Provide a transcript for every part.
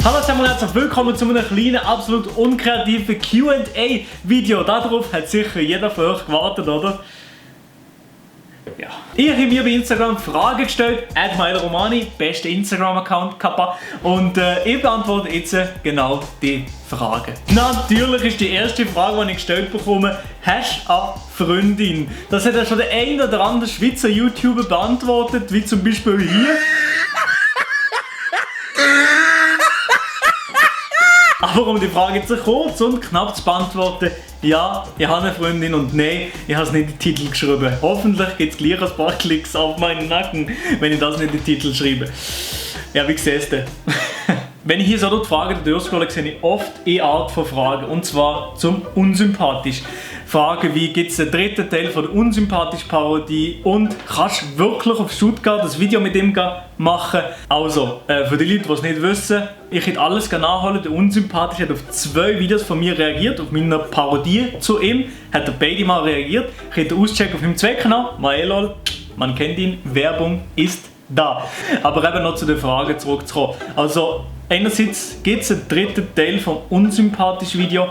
Hallo zusammen und herzlich willkommen zu einem kleinen, absolut unkreativen Q&A-Video. Darauf hat sicher jeder von euch gewartet, oder? Ja. Ich habe mir bei Instagram Fragen gestellt, @MailerRomani, bester Instagram-Account, Kappa. Und ich beantworte jetzt genau die Fragen. Natürlich ist die erste Frage, die ich gestellt bekomme, hast du eine Freundin? Das hat ja schon der ein oder andere Schweizer YouTuber beantwortet, wie zum Beispiel hier. Aber um die Frage jetzt kurz und knapp zu beantworten, ja, ich habe eine Freundin und nein, ich habe es nicht in den Titel geschrieben. Hoffentlich gibt es gleich ein paar Klicks auf meinen Nacken, wenn ich das nicht in den Titel schreibe. Ja, wie siehst du? Wenn ich hier so die Fragen durchscrolle, sehe ich oft eine Art von Fragen, und zwar zum unsympathisch. Fragen wie, gibt es einen dritten Teil von der Unsympathisch-Parodie und kannst du wirklich auf Stuttgart das Video mit ihm machen? Also, für die Leute, die es nicht wissen, ich hätte alles nachholen. Der Unsympathisch hat auf 2 Videos von mir reagiert, auf meiner Parodie zu ihm, hat er beide mal reagiert. Ich hätte auschecken auf meinem Zweckkanal, Maelol, man kennt ihn, Werbung ist da. Aber eben noch zu den Fragen zurückzukommen. Also, einerseits gibt es einen dritten Teil vom Unsympathisch-Video.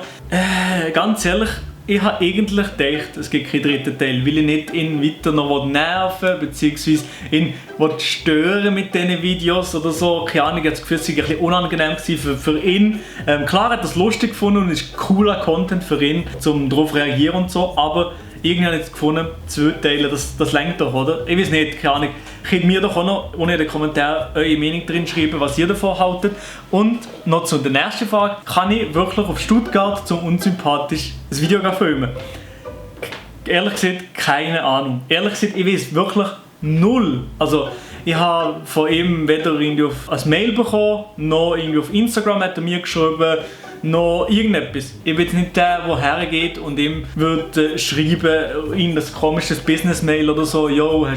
Ganz ehrlich, ich habe eigentlich gedacht, es gibt keinen dritten Teil, weil ich nicht ihn weiter noch nerven bzw. ihn stören mit diesen Videos oder so. Keine Ahnung, ich habe das Gefühl, es war ein bisschen unangenehm für ihn. Klar hat er es lustig gefunden und ist cooler Content für ihn, um darauf zu reagieren und so, aber irgendwie habe ich jetzt gefunden, 2 Teile, das reicht doch, oder? Ich weiß nicht, keine Ahnung. Könnt mir doch auch noch unten in den Kommentaren eure Meinung drin schreiben, was ihr davon haltet. Und noch zu der nächsten Frage, kann ich wirklich auf Stuttgart zum Unsympathisch ein Video filmen? Ehrlich gesagt, keine Ahnung. Ehrlich gesagt, ich weiß wirklich null. Also, ich habe von ihm weder irgendwie ein Mail bekommen, noch irgendwie auf Instagram hat er mir geschrieben, noch irgendetwas. Ich bin nicht der, der hergeht und ihm würde schreiben, in das komisches Business-Mail oder so, yo,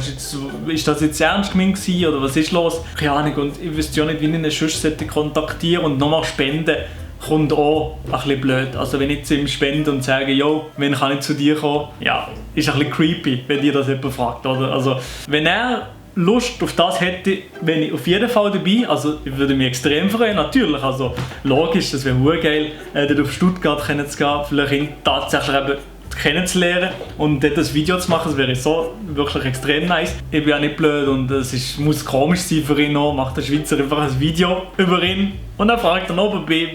ist das jetzt ernst gemeint gewesen oder was ist los? Keine Ahnung, und ich wüsste ja nicht, wie ich ihn sonst kontaktieren und nochmal spenden, kommt auch ein bisschen blöd. Also wenn ich zu ihm spende und sage, yo, wenn kann ich zu dir kommen, ja, ist ein bisschen creepy, wenn dir das jemand fragt, oder? Also, wenn er Lust auf das hätte, wenn ich auf jeden Fall dabei. Also ich würde mich extrem freuen, natürlich. Also logisch, das wäre geil, dort auf Stuttgart zu gehen, vielleicht ihn tatsächlich eben kennenzulernen und dort das Video zu machen, das wäre so wirklich extrem nice. Ich bin auch nicht blöd und es muss komisch sein für ihn auch, macht der Schweizer einfach ein Video über ihn und dann fragt er, ob er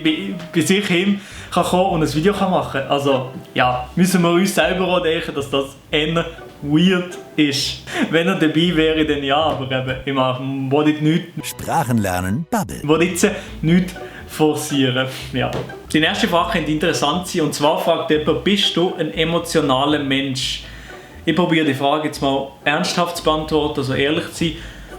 bei sich hin kann kommen und ein Video machen kann. Also ja, müssen wir uns selber auch denken, dass das eher weird ist. Wenn er dabei wäre, dann ja, aber eben, ich will jetzt nichts. Sprachenlernen, Bubble. Ich will jetzt nichts forcieren. Ja. Die nächste Frage könnte interessant sein, und zwar fragt jemand, bist du ein emotionaler Mensch? Ich probiere die Frage jetzt mal ernsthaft zu beantworten, also ehrlich zu sein.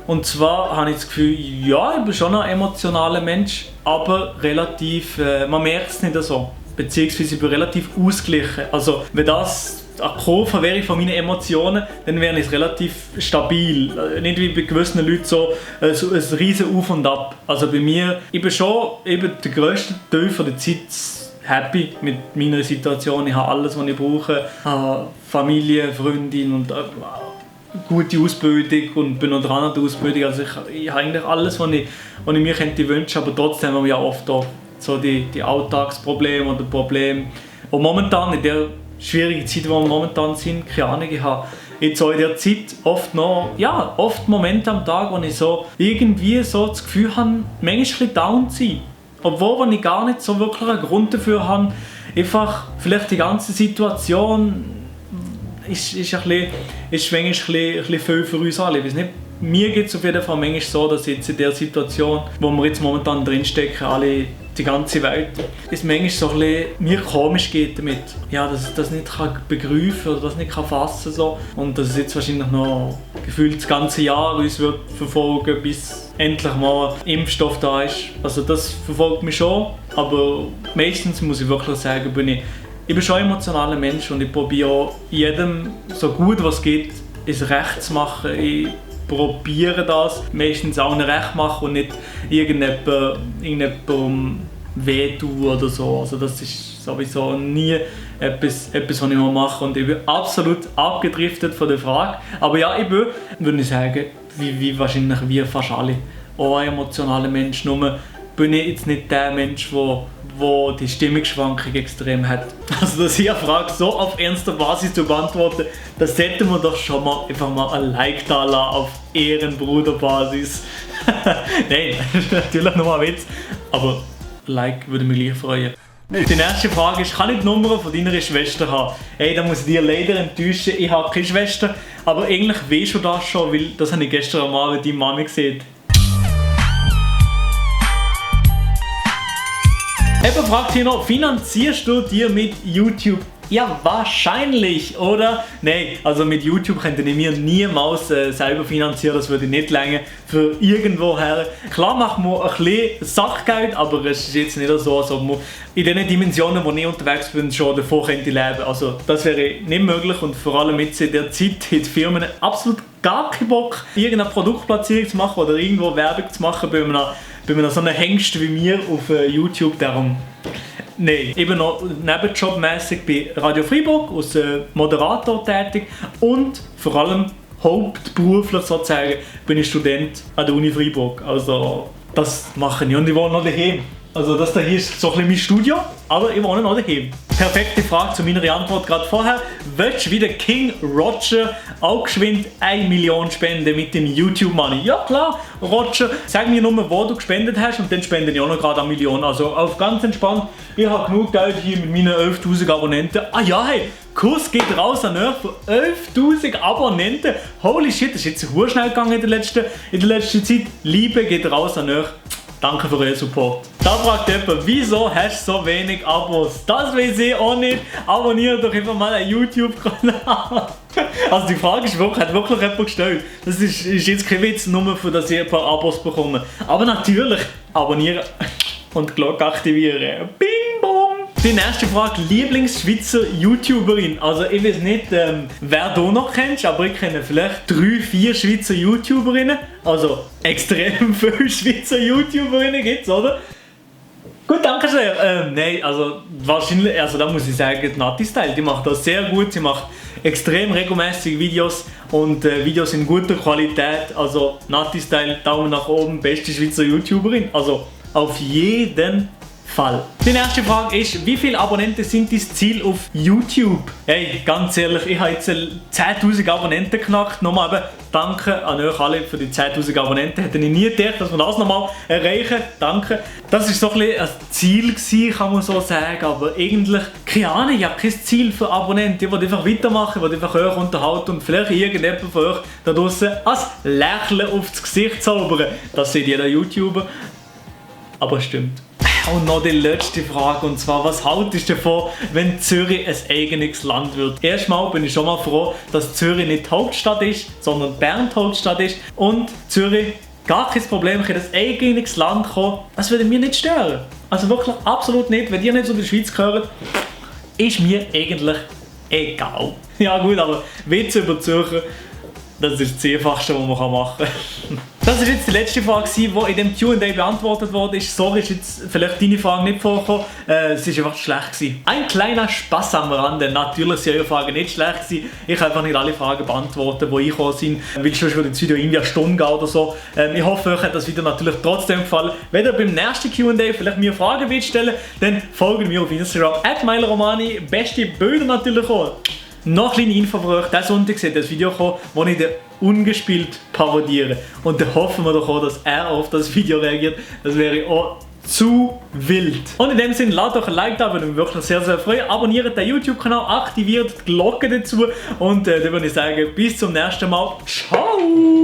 Und zwar habe ich das Gefühl, ja, ich bin schon ein emotionaler Mensch, aber relativ, man merkt es nicht so. Beziehungsweise ich bin relativ ausgeglichen. Also, wenn das eine Kurve wäre von meinen Emotionen, dann wäre ich relativ stabil. Nicht wie bei gewissen Leuten so ein riesen Auf und Ab. Also bei mir, ich bin schon eben der grösste Teil von der Zeit happy mit meiner Situation. Ich habe alles, was ich brauche. Ich habe Familie, Freundin und gute Ausbildung und bin noch dran an der Ausbildung. Also ich habe eigentlich alles, was ich mir könnte wünschen, aber trotzdem haben wir ja oft auch so die Alltagsprobleme oder Probleme. Und momentan in der schwierige Zeit, wo wir momentan sind, keine Ahnung, ich habe jetzt auch in der Zeit oft Momente am Tag, wo ich so irgendwie so das Gefühl habe, manchmal ein bisschen down zu sein. Obwohl ich gar nicht so wirklich einen Grund dafür habe, einfach vielleicht die ganze Situation ist manchmal ein bisschen viel für uns alle. Ich weiß nicht, mir geht es auf jeden Fall manchmal so, dass jetzt in der Situation, wo wir jetzt momentan drinstecken, alle die ganze Welt, es manchmal so ein bisschen mir komisch geht damit. Ja, dass ich das nicht begreifen kann oder das nicht fassen kann. So. Und dass es jetzt wahrscheinlich noch gefühlt das ganze Jahr uns wird verfolgen, bis endlich mal Impfstoff da ist. Also das verfolgt mich schon, aber meistens muss ich wirklich sagen, ich bin schon ein emotionaler Mensch und ich probiere auch jedem so gut was geht, es recht zu machen. Ich probiere das, meistens auch nicht recht machen und nicht irgendjemandem wehtun oder so. Also das ist sowieso nie etwas, was ich mache. Und ich bin absolut abgedriftet von der Frage. Aber ja, ich würde sagen, wie wahrscheinlich wir fast alle, auch ein emotionaler Mensch, nur bin ich jetzt nicht der Mensch, wo die Stimmungsschwankung extrem hat. Also dass ich eine Frage so auf ernster Basis zu beantworten, das sollten wir doch schon mal einfach mal ein Like da lassen auf Ehrenbruderbasis. Nein, natürlich nur ein Witz, aber Like würde mich gleich freuen. Die nächste Frage ist, kann ich die Nummer von deiner Schwester haben? Hey, da muss ich dir leider enttäuschen, ich habe keine Schwester, aber eigentlich weisst du das schon, weil das habe ich gestern am Abend deine Mami gesehen. Eben fragt hier noch, finanzierst du dir mit YouTube? Ja, wahrscheinlich, oder? Nein, also mit YouTube könnte ich mir niemals selber finanzieren, das würde nicht länger für irgendwo her. Klar machen wir ein bisschen Sachgeld, aber es ist jetzt nicht so, als ob man in den Dimensionen, wo ich unterwegs bin, schon davon könnte leben. Also das wäre nicht möglich und vor allem jetzt in der Zeit hat die Firmen absolut gar keinen Bock, irgendeine Produktplatzierung zu machen oder irgendwo Werbung zu machen bei einem so einem Hengst wie mir auf YouTube. Darum nein, eben noch nebenjobmäßig bei Radio Freiburg als Moderator tätig und vor allem hauptberuflich sozusagen bin ich Student an der Uni Freiburg. Also das mache ich und ich wohne noch daheim. Also das hier ist so ein bisschen mein Studio, aber ich wohne noch daheim. Perfekte Frage zu meiner Antwort gerade vorher. Willst du wie der King Roger auch geschwind 1 Million spenden mit dem YouTube Money? Ja klar, Roger, sag mir nur, wo du gespendet hast und dann spende ich auch noch gerade 1 Million. Also auf ganz entspannt, ich habe genug Geld hier mit meinen 11.000 Abonnenten. Ah ja, hey, Kuss geht raus an euch von 11.000 Abonnenten. Holy shit, das ist jetzt sehr schnell gegangen in der letzten Zeit. Liebe geht raus an euch. Danke für euren Support. Da fragt jemand, wieso hast du so wenig Abos? Das weiß ich auch nicht. Abonniert doch einfach mal einen YouTube-Kanal. Also die Frage ist wirklich, hat wirklich jemand gestellt. Das ist jetzt kein Witz, nur für dass ich ein paar Abos bekomme. Aber natürlich abonnieren und die Glocke aktivieren. Bing bong! Die nächste Frage, Lieblings-Schweizer YouTuberin. Also ich weiß nicht, wer du noch kennst, aber ich kenne vielleicht 3, 4 Schweizer YouTuberinnen. Also extrem viele Schweizer YouTuberinnen gibt's, oder? Gut, danke schön. Nein, also wahrscheinlich, also da muss ich sagen, Nati Style, die macht das sehr gut. Sie macht extrem regelmäßig Videos und Videos in guter Qualität. Also Nati Style, Daumen nach oben, beste Schweizer YouTuberin. Also auf jeden Fall. Die nächste Frage ist, wie viele Abonnenten sind dein Ziel auf YouTube? Hey, ganz ehrlich, ich habe jetzt 10.000 Abonnenten geknackt. Nochmal eben danke an euch alle für die 10.000 Abonnenten. Hätte ich nie gedacht, dass wir das nochmal erreichen. Danke. Das war so ein bisschen ein Ziel gewesen, kann man so sagen. Aber eigentlich, keine Ahnung, ich habe kein Ziel für Abonnenten. Ich will einfach weitermachen, ich will einfach euch unterhalten und vielleicht irgendjemand von euch da draussen ein Lächeln aufs Gesicht zaubern. Das sieht jeder YouTuber. Aber es stimmt. Und noch die letzte Frage, und zwar, was haltest du davon, wenn Zürich ein eigenes Land wird? Erstmal bin ich schon mal froh, dass Zürich nicht die Hauptstadt ist, sondern Bern die Hauptstadt ist und Zürich gar kein Problem, in ein eigenes Land kommen, das würde mir nicht stören. Also wirklich absolut nicht, wenn ihr nicht zu der Schweiz gehört, ist mir eigentlich egal. Ja gut, aber Witze über Zürcher, das ist das Einfachste, was man machen kann. Das war jetzt die letzte Frage, die in dem Q&A beantwortet wurde. Sorry, ist jetzt vielleicht deine Frage nicht vorgekommen. Es war einfach schlecht. Ein kleiner Spaß am Rande. Natürlich sind eure Fragen nicht schlecht. Ich kann einfach nicht alle Fragen beantworten, die eingekommen sind. Weil sonst würde das Video irgendwie eine Stunde gehen oder so. Ich hoffe, euch hat das Video natürlich trotzdem gefallen. Wenn ihr beim nächsten Q&A vielleicht mir Fragen wollt stellen, dann folgt mir auf Instagram @MileRomani. Beste Bilder natürlich auch. Noch eine kleine Info für euch, diesen Sonntag seht das Video kommen, wo ich den ungespielt parodiere. Und dann hoffen wir doch auch, dass er auf das Video reagiert. Das wäre auch zu wild. Und in dem Sinne, lasst doch ein Like da, würde mich wirklich sehr, sehr freuen. Abonniert den YouTube-Kanal, aktiviert die Glocke dazu und dann würde ich sagen, bis zum nächsten Mal. Ciao!